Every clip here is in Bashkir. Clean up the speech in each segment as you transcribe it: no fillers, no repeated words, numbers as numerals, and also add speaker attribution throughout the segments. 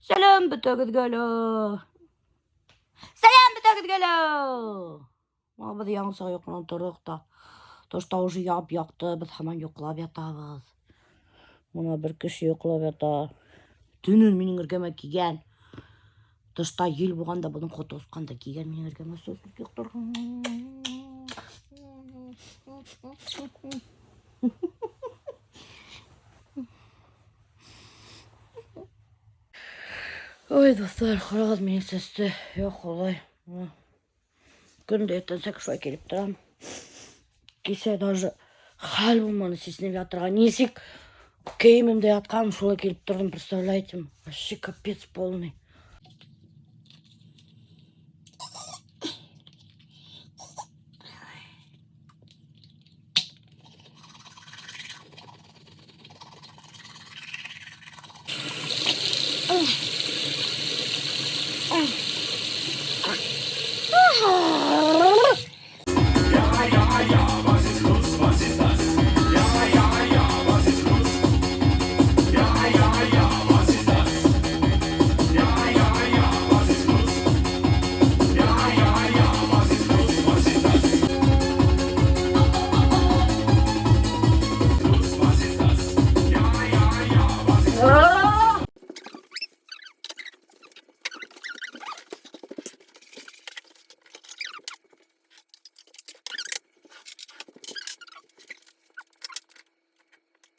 Speaker 1: Сәләм бөтәгеҙгә лә. Сәләм бөтәгеҙгә лә. Беҙ яңы саҡ йоҡонан торҙоҡ та. Тышта уже яп-яҡты, беҙ һаман йоҡлап ятабыҙ. Бына бер кеше йоҡлап ята. Төнөн минең эргәмә килгән. Тышта ел булғанда бының ҡото осҡан да килгән минең эргәмә сосып йоҡларға. Ой, дуҫтар, ҡарағыҙ минең сәсте. Юҡ, улай. Көн дә иртәнсәк шулай килеп торам. Кисә даже хәл булманы сисенеп ятырға. Нисек кейемемдә ятҡан, шулай килеп торҙом, представляете? Вообще капец полный.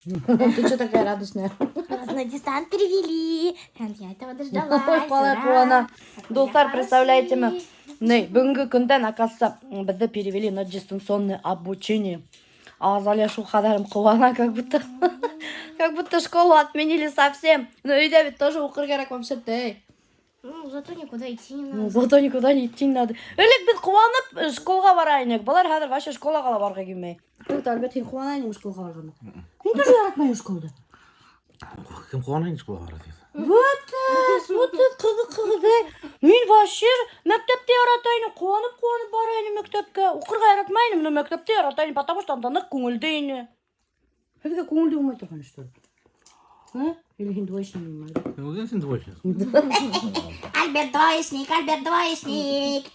Speaker 1: Ты что такая радостная?
Speaker 2: Нас на дистант перевели. Я этого дождалась.
Speaker 1: Ой, ҡалай
Speaker 2: Ура.
Speaker 1: ҡыуана.
Speaker 2: Какой
Speaker 1: Дуҫтар,
Speaker 2: я
Speaker 1: представляете мы,
Speaker 2: хороший.
Speaker 1: ни, бөгөнгө көндән, оказывается, беҙҙе перевели на дистанционное обучение. А Азалия шул ҡәҙәрем ҡыуана, как будто школу отменили совсем. Но өйҙә бит тоже уҡыр кәрәк вообще-то, эй.
Speaker 2: Ну, зато никуда идти не
Speaker 1: Ну,
Speaker 2: надо.
Speaker 1: зато никуда не идти не надо. Элек беҙ ҡыуанып школға бара инек. Былар хәҙер вообще школаға ла барғы килмәй. Юҡ, Альберт, һин ҡыуана инең школға барғанда. Мин тоже яратмайым школды.
Speaker 3: Кем ҡыуана инде школға бара тип.
Speaker 1: Вот, вот ҡыҙыҡ ҡыҙыҡ. Мин вообще мәктәпте ярата инем, ҡыуанып-ҡыуанып бара инем мәктәпкә. Уҡырға яратмай инем, но мәктәпте ярата инем, потому что анда ныҡ күңелде ине. Һеҙгә күңелде булмай торған, что ли? А? Или һин двоечник?
Speaker 3: Үҙең син двоечник.
Speaker 1: Альберт двоечник, Альберт двоечник.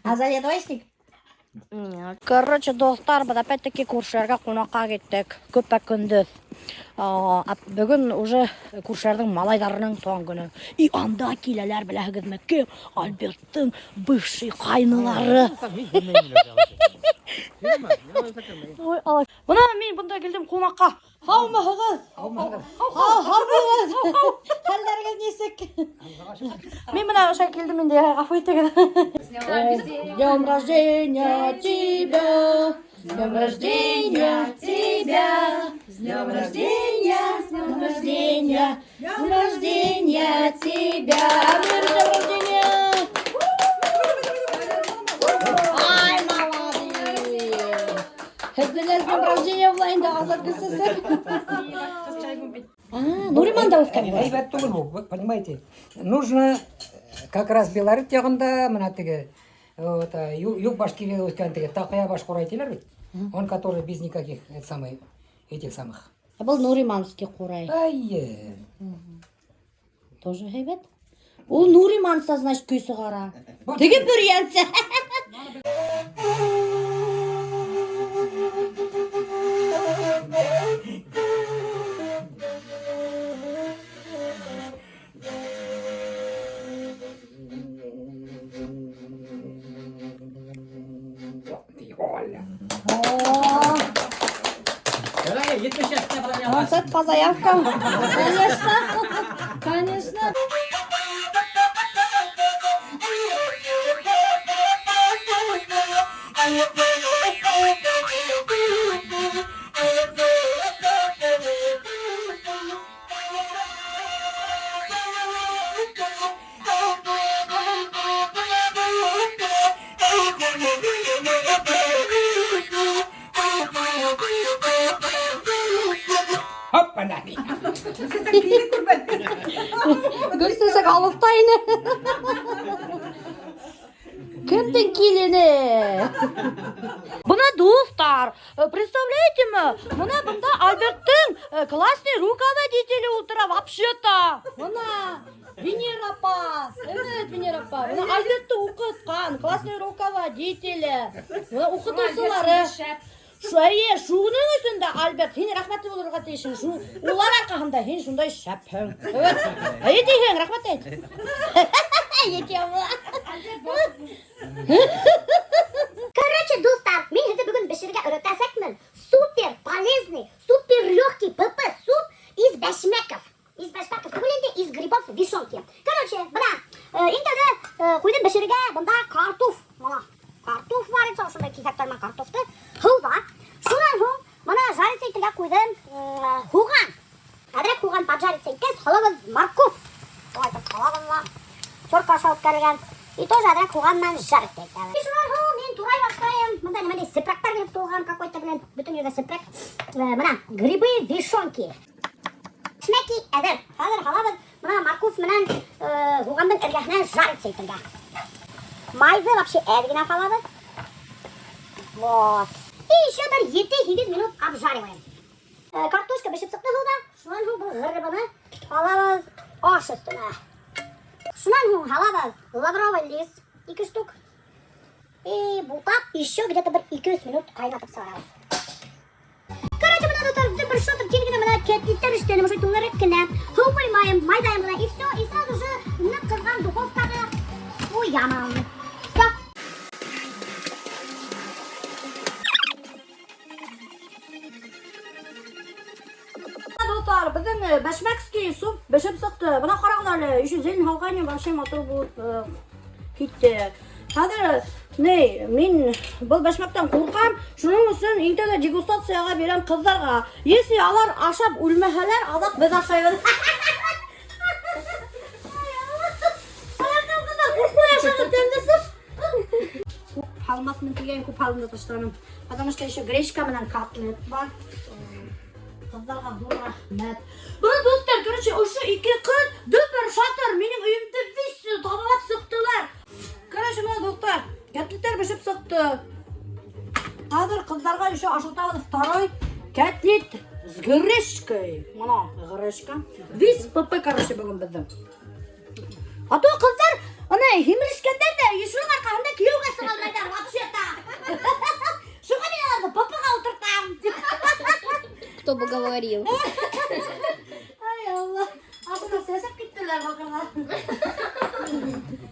Speaker 1: Азалия двоечник?
Speaker 2: Нет.
Speaker 1: Короче, дуҫтар, беҙ опять-таки күршеләргә ҡунаҡҡа киттек. Көпә көндөҙ. Бөгөн уже күршеләрҙең малайҙарының тыуған көнө. И анда киләләр, беләһегеҙме, кем? Альберттың бывший ҡайнылары. Ой, алай. Бына мин бында килдем ҡунаҡҡа. Һаумыһығыҙ? Һаумыһығыҙ. Хәлдәрегеҙ нисек? Мин бына ошо килдем инде, ғәфү итегеҙ. С днем рождения тебя, с днем рождения тебя, с днем рождения, с днем рождения, с днем рождения тебя. С днем рождения! Ай, молодец! Һеҙҙе лә с днем рождения була инде, Азат Гөлсәсәк. А, Нуриман да үҫкән.
Speaker 4: Әйбәт түгел бу, понимаете? Нужно как раз Белорет яғында мына теге вот, юг Башкирияда үҫкән теге таҡыя баш ҡурай тиләр бит. Он который без никаких это самый, этих самых.
Speaker 1: Был Нуриманский ҡурай.
Speaker 4: Ай,
Speaker 1: Тоже һәйбәт. Ул Нуриманса, значит, көй сығара. Теге бөрйәнсә.
Speaker 4: Оля.
Speaker 1: Вот по заявкам. Конечно. Конечно.
Speaker 4: Хоппана.
Speaker 1: Гөлсәсәк алыҫта ине. Кемдең килене? Бына Бына дуҫтар, представляете мы? Бына бында Альберттың классный руководители ултыра вообще-то. Бына Венера апа. Evet, Венера апа. Бына Альбертты уҡытҡан классный руководители. Бына уҡытыусылары. Эйе, шуның өсөн дә Альберт, һин рәхмәтле булырға тейешһең. Шу улар арҡаһында һин шундай шәпһең. Evet. Эйе тиһең, рәхмәт әйт. Етә.
Speaker 2: Короче, дуҫтар, мин һеҙҙе бөгөн бешерергә өйрәтәсәкмен. Супер полезный, супер легкий ПП суп из бәшмәков. Из бәшмәков түгел инде, из грибов вешенки. Короче, бына, иң тәүҙә ҡуйҙым бешерергә бында картуф. Бына, картуф бар инде, ошондай киҫәктәр менән картофты һыуҙа. Шунан һуң бына жариться итергә ҡуйҙым һуған. Әҙерәк һуған поджариться иткәс, һалабыҙ морковь. Шулай итеп һалабыҙ ла. Терка аша үткәрелгән. И тоже әҙерәк һуған менән жарить итәбеҙ. Шунан һуң мин турай башлайым. Бында нимәндәй сепрәктәр килеп тулған какой-то белән. Бөтөн ерҙә сепрәк. Бына грибы вешенки. Шмәки әҙер. Хәҙер һалабыҙ бына морковь менән һуғандың эргәһенә жариться итергә. Майҙы вообще әҙ генә һалабыҙ. Вот. И еще бер 7-8 минут обжариваем. Картошка бешеп сыҡты һыуҙа. Шунан һуң был грибыны һалабыҙ аш өҫтөнә. Шунан һуң һалабыҙ лавровый лист, ике штук. И бутап еще где-то бер 200 минут ҡайнатып сығарабыҙ. Короче, бына дуҫтар, бер шотып тиҙ генә бына кәтлиттәр эшләнем, ошо түңәрәк кенә. Һыу ҡуймайым, майҙайым бына, и все, и сразу же ныҡ ҡыҙған духовкаға ҡуямын. Все.
Speaker 1: Дуҫтар, беҙҙең бәшмәкский суп бешеп сыҡты. Бына ҡарағыҙ әле, еще зелень һалғайным, вообще матур булып китте. Хәҙер ни, мин был бәшмәктән ҡурҡам, шуның өсөн иң тәүҙә дегустацияға бирәм ҡыҙҙарға. Если алар ашап үлмәһәләр, аҙаҡ беҙ ашайбыҙ. Ҡыҙҙар, ҡурҡмай ашағыҙ тәмле суп. Күп һалмаҫмын тигән, күп һалдым да ташланым. Потому что еще гречка менән котлет бар. Ҡыҙҙарға ҙур рәхмәт. Бына дуҫтар, короче, ошо ике ҡыҙ дөпөр шатыр минең өйөмдө весь таҙалап сыҡтылар. Короче, бына дуҫтар, кәтлиттәр бешеп сыҡты. Хәҙер ҡыҙҙарға еще ашатабыҙ второй кәтлит с гречкой. Бына гречка. Весь ПП, короче, бөгөн беҙҙең. А то ҡыҙҙар, ана һимерешкәндәр ҙә, шуның арҡаһында кейәүгә сыға алмайҙар вообще-то. Шуға мин уларҙы ПП-ға ултыртам.
Speaker 5: Кто бы говорил.
Speaker 1: Ай Алла. Асында сәсәп киттеләр баҡырҙар.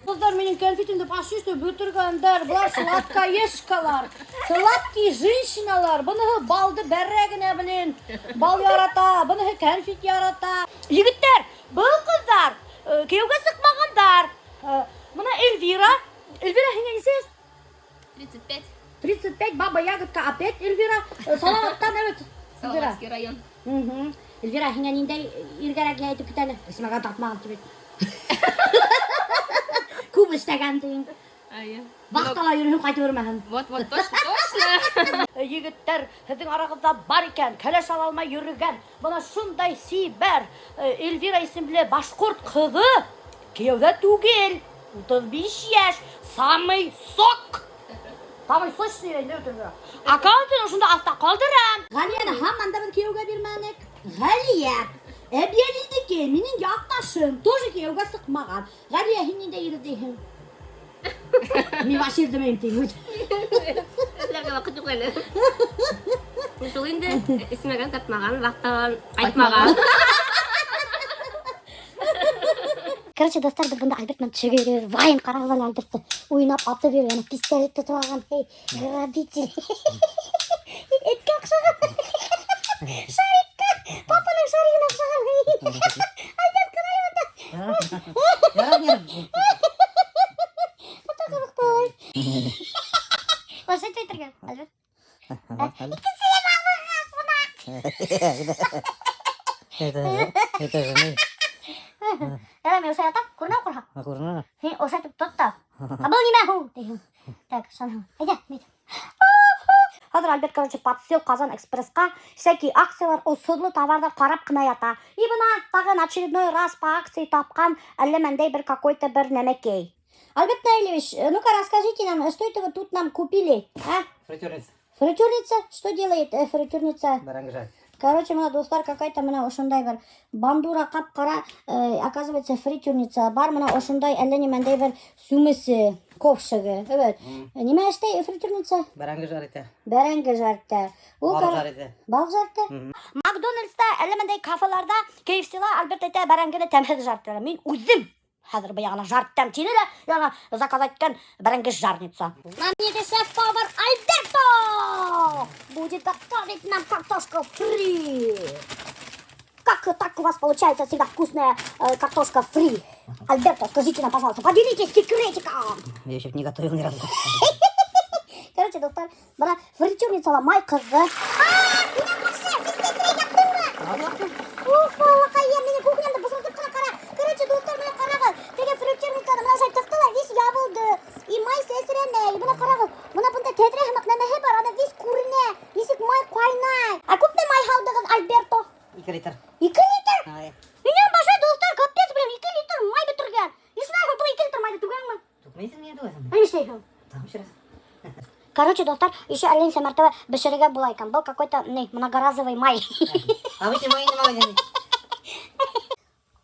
Speaker 1: Ҡыҙҙар минең кәнфитемде почти что бөтөргәндәр. Былар сладкоежкалар. Сладкий женщиналар. Быныһы балды бәрә генә белен. Бал ярата, быныһы кәнфит ярата. Егеттәр, был ҡыҙҙар кейәүгә сыҡмағандар. Бына Эльвира. Эльвира, һиңә нисә йәш?
Speaker 5: 35.
Speaker 1: 35, баба ягодка опять Эльвира. Салаваттан, evet. Эльвира.
Speaker 5: Салаватский район.
Speaker 1: Мгм. Эльвира, һиңә ниндәй ир кәрәк әйтеп кит әле. Исмәгә тартмаған тип әйт. Күп эшләгән тиң.
Speaker 5: Ай.
Speaker 1: Вахтала йөрөһөн ҡайтып йөрөмәһен.
Speaker 5: Вот, вот, точно, точно.
Speaker 1: Егеттәр, һеҙҙең арағыҙҙа бар икән, кәләш ала алмай йөрөгән. Бына шундай сибәр Эльвира исемле башҡорт ҡыҙы кейәүҙә түгел. 35 йәш, самый сок. Самый сочный инде Эльвира. Аккаунтын ошонда аҫта ҡалдырам. Ғәлиәне һаман да беҙ кейәүгә бирмәнек. Ғәлиә Әбйәлилдеке, минең яҡташым, тоже кейәүгә сыҡмаған. Ғәлиә, һин ниндәй ир эҙләйһең? Мин вообще эҙләмәйем тиң.
Speaker 5: Эҙләргә ваҡыт юҡ әле. Шул инде эсмәгән, тартмаған, вахтанан ҡайтмаған.
Speaker 2: Короче, дуҫтар, беҙ бында Альберт менән төшөргә йөрөйбөҙ. Вайн ҡарағыҙ әле Альбертты. Уйнап атып йөрөй, ана пистолет тотоп алған. Эй, грабитель. Эткә оҡшаған. Шарикка, папаның шаригына оҡшаған. Альберт, ҡара әле бында. Ата ҡыҙыҡтай. Ошо әйтергә, Альберт. Икенсеһе балығы,
Speaker 4: Это же мы.
Speaker 2: Ярай, мин ошо ятам, күренә ҡурһаҡ.
Speaker 4: Күренә.
Speaker 2: Һин ошо итеп тот та. А был нимә һуң? Тиһең. Так, шанһың. Әйҙә, бит.
Speaker 1: Хәҙер Альберт, короче, подсел Ҡазан экспрессҡа всякие акциялар, осоҙло товарҙар ҡарап ҡына ята. И бына тағын очередной раз по акции тапҡан әллә мәндәй бер какой-то бер нәмәкәй. Альберт Наилевич, ну-ка расскажите нам, что это вы тут нам купили, а?
Speaker 4: Фритюрница.
Speaker 2: Фритюрница? Что делает фритюрница?
Speaker 4: Бәрәңге жарит.
Speaker 2: Короче, бына, дуҫтар, какая-то бына ошондай бер бандура ҡап-ҡара, оказывается, фритюрница бар. Бына ошондай әллә нимәндәй бер сүмесе, ковшигы. Эйе. Нимә эшләй фритюрница?
Speaker 4: Бәрәңге жарит.
Speaker 2: Бәрәңге жарит. Ул
Speaker 4: Балыҡ жарит.
Speaker 2: Балыҡ жарит. Макдональдста, әллә ниндәй кафеларҙа, KFC-ла, Альберт әйтә, бәрәңгене тәмһеҙ жарит. Мин үҙем хәҙер быяғына жарит итәм тине лә, яңы заказ иткән бәрәңге жарница. Нам едет шеф-повар Альберто! Будет готовить нам картошку фри. Как так у вас получается всегда вкусная картошка фри? Альберто, скажите нам, пожалуйста, поделитесь секретиком.
Speaker 4: Я еще не готовил ни разу.
Speaker 2: Короче, дуҫтар, бына фритюрницала май ҡыҙҙы. А, минең Уф, аллаҡайым, минең кухнямды бысратып ҡына ҡара. Короче, дуҫтар, бына ҡарағыҙ. Теге фритюрницаны бына ошолай тыҡты ла, весь ябылды. И май сәсрәмәй. Бына ҡарағыҙ. Бына бында тәҙрә һымаҡ нәмәһе бар, ана весь күренә. Нисек май ҡайнай. А күпме май һалдығыҙ, Альберто?
Speaker 4: 2 литр.
Speaker 2: 2 литр?
Speaker 4: Ай.
Speaker 2: Минең башы, дуҫтар, капец, блин, 2 литр май бөтөргән. Нишләйһең, был 2 литр майҙы түгәңме?
Speaker 4: Түкмәйһең, ниңә түгәһең?
Speaker 2: Ә нишләйһең?
Speaker 4: Там еще раз.
Speaker 2: Короче, дуҫтар, еще әллә нисә мәртәбә бешерергә була икән. Был какой-то не, многоразовый май.
Speaker 4: Обычный май не магазин.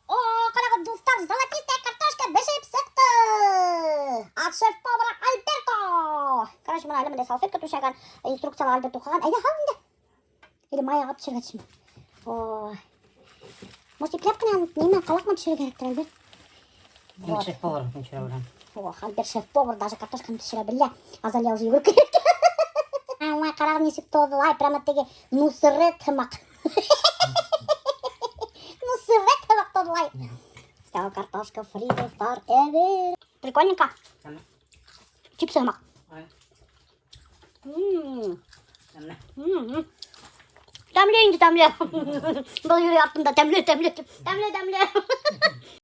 Speaker 2: О, ҡарағыҙ, дуҫтар, золотистая картошка бешеп сыҡты. От шеф-повара Альберто. Короче, бына әле бындай салфетка түшәгән, инструкцияла Альберт уҡыған. Әйҙә, һал инде. Или май ағып төшөргә төшмө? Ой. Может, ипләп кенә нимә ҡалаҡ менән төшөрөргә кәрәктер, Альберт?
Speaker 4: Мин шеф-повар, мин төшөрә беләм.
Speaker 2: Ох, Альберт шеф-повар, даже картошканы төшөрә белә. Азалия уже йүгереп килә. Ой, ҡарағыҙ, нисек тоҙлай, прямо теге Нусрәт һымаҡ. Нусрәт һымаҡ тоҙлай. Все, картошка фри, дуҫтар, әҙер. Прикольненько.
Speaker 4: Тәмле.
Speaker 2: Чипсы һымаҡ.
Speaker 4: Ай. Тәмле.
Speaker 2: Тәмле инде, тәмле. Был йөрөй артында тәмле, тәмле, тәмле, тәмле.